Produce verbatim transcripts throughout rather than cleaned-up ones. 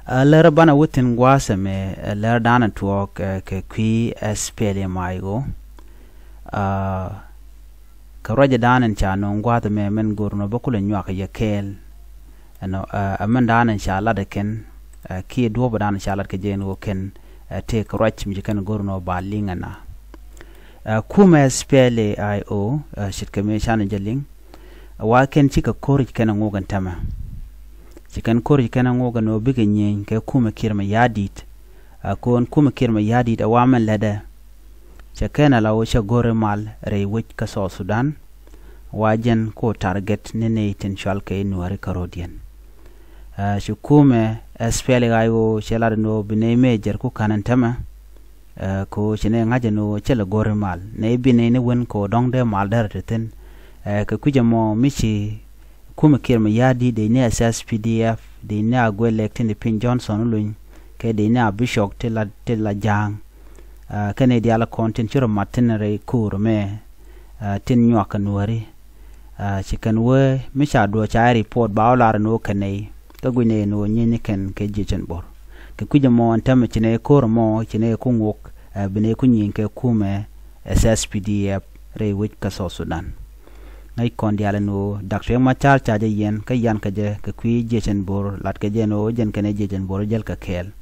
Ɛ lär banɛ wä thi̱n gua̱a̱th ɛmɛ, ɛ lär da̱a̱n tuɔɔk, ɛ, kɛ kui̱ S P L M I O. Ɛ, kɛ ruacɛ da̱a̱n in ca nööŋ gua̱a̱th ɛmɛ min go̱r nɔ bä kulɛ nyuak yɛ kɛɛl. Ɛnɔ, ɛ, ɛ min da̱a̱n in ca lat ɛ kɛn, ɛ, kiɛ duɔ̱ɔ̱p da̱a̱n in ca lat kɛ jɛ ɛn ɣöö kɛn, ɛ, tëë kɛ ruac mi ci kɛn go̱r nɔ ba liŋ ɛna. Ɛ, kumɛ S P L M I O, ɛ, ce̱tkɛ mëë canɛ jɛ liŋ. Ɛ wa kɛn cikɛ ko̱r ci kɛn ɛ ŋok ɛn täämɛ. Ci kɛn ko̱r ci kɛn ɛ ŋok ɛn ɣöö bikɛ nyieeny kɛ kumɛ Kiir Mayardit. Ɛ, kɔn kumɛ Kiir Mayardit ɛ wa mɛn lätdɛ. Cɛ kɛn ɛ la ɣöö cɛ go̱r i̱ mal rɛy wec kä South Sudan. Wa jɛn ko target ni nɛy tin cɔal kɛ i̱ Nuääri kärɔ̱diɛn. Ɛ, ci kumɛ S P L M I O cɛ lat ɛn ɣöö bi nɛy mëë jɛr ku ka̱n ɛn täämɛ. Ɛ, kɛ ɣöö ci nɛy ŋa̱c ɛn ɣöö cɛ lɛ go̱r i̱ mal. Nɛy bi nɛy ni wen kɛ ɣöö dɔ̱ŋ dee mal derɛ te thi̱n. Ɛ, kɛ kui̱c ɛmɔ mi ci kumɛ Kiir Mayardit dee ni S S P D F, dee ni a guɛ lɛk tin di piny Johnson luny, kɛ dee ni a bishop ti la, ti la ja̱a̱ŋ. Ɛ, kɛn i̱ diaal kɔn tin ci rɔ mat thi̱n rɛy ko̱r ɛmɛ, ɛ, tin nyuak kɛ Nuääri. Ɛ, ci kɛn wee mi ca duɔ̱ɔ̱c ca i̱ report ba wä lar ɛn ɣöö kɛn nɛy kä guic nɛy ɛn ɣöö nyieeny ni kɛn kɛ jiɛc ɛn bo̱r. Kɛ kui̱c ɛmɔ ɛn täämɛ ci nɛy ko̱r ɛmɔ ci nɛy ku ŋok, ɛ, bi nɛy ku nyieeny kɛ kumɛ S S P D F rɛy wec kä South Sudan. Ŋäc kɔn diaal ɛn ɣöö Doctor Riek Machar ca jɛ yiɛn kä yian kɛ jɛ kɛ kui̱ jiɛc ɛn bo̱r, lat kɛ jɛ ɛn ɣöö jɛn kɛn ɛ jiɛc ɛn bo̱r jäl kɛ kɛɛl.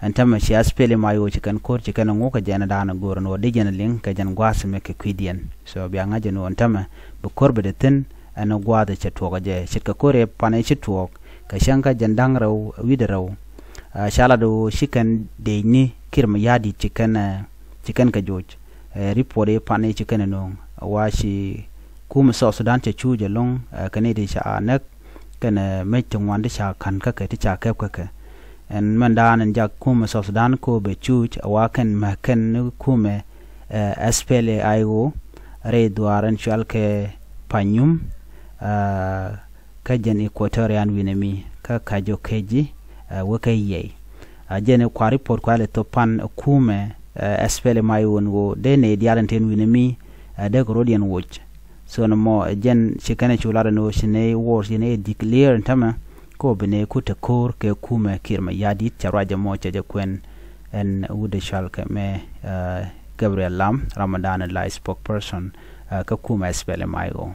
Ɛn täämɛ ci S P L M I O ci kɛn ko̱r ci kɛn ɛ ŋok kɛ jɛ ɛn da̱a̱n ɛ go̱r ɛn ɣöö dee jɛn ɛ liŋ kɛ jɛn gua̱a̱th ɛmɛ kɛ kui̱diɛn. So bia ŋa̱c ɛn ɣöö ɛn täämɛ bi ko̱r bi te thi̱n ɛn gua̱a̱th ɛ cɛ tuɔɔk ɛ jɛ. Ce̱tkɛ ko̱r ɛ pan ɛ ci tuɔɔk kɛ cäŋ kä jɛn da̱ŋ rɛw wi̱cdɛ rɛw. Ɛ, ca lat ɣöö ci kɛn dec ni Kiir Mayardit ci kɛn, ɛ, ci kɛn kɛ joc. Ɛ, report i̱ pan i̱ ci kɛn ɛ nööŋ. Ɛ wa ci kumɛ South Sudan cɛ cuuc ɛlɔ̱ŋ, ɛ, kɛn i̱ ti ca näk kɛnɛ mec ti ŋuan ti ca ka̱n kä kɛ ti ca kɛp kä kɛ. Ɛn mɛn da̱a̱n ɛn jak kumɛ South Sudan ko bɛ cuuc ɛ wa kɛn mɛ kɛn ni kumɛ, ɛ, S P L M I O rɛy dhuaar ɛn cual kɛ Panyum, ɛ, kä jɛn Equatorian wi̱nɛ mi kä Kajo Keji, ɛ, wä kä Yei. Ɛ, jɛn i̱ kua report kua lɛ thop pan ɛ kumɛ, ɛ, S P L M I O ɛn ɣöö dee nɛy diaal ɛn ten wi̱nɛ mi, ɛ, dee kɛ rɔ̱diɛn woc. So nɔmɔ, ɛ, jɛn ci kɛn ɛ cu lat ɛn ɣöö ci nɛy war ci nɛy declare ɛn täämɛ ko bi nɛy ku te ko̱r kɛ kumɛ Kiir Mayardit cɛ ruac ɛmɔ cɛ jɛ kuɛn ɛn wut ɛ cual kɛ mɛ, ɛ, Gabriel Lam Ramadan la spokesperson, ɛ, kä kumɛ S P L M I O.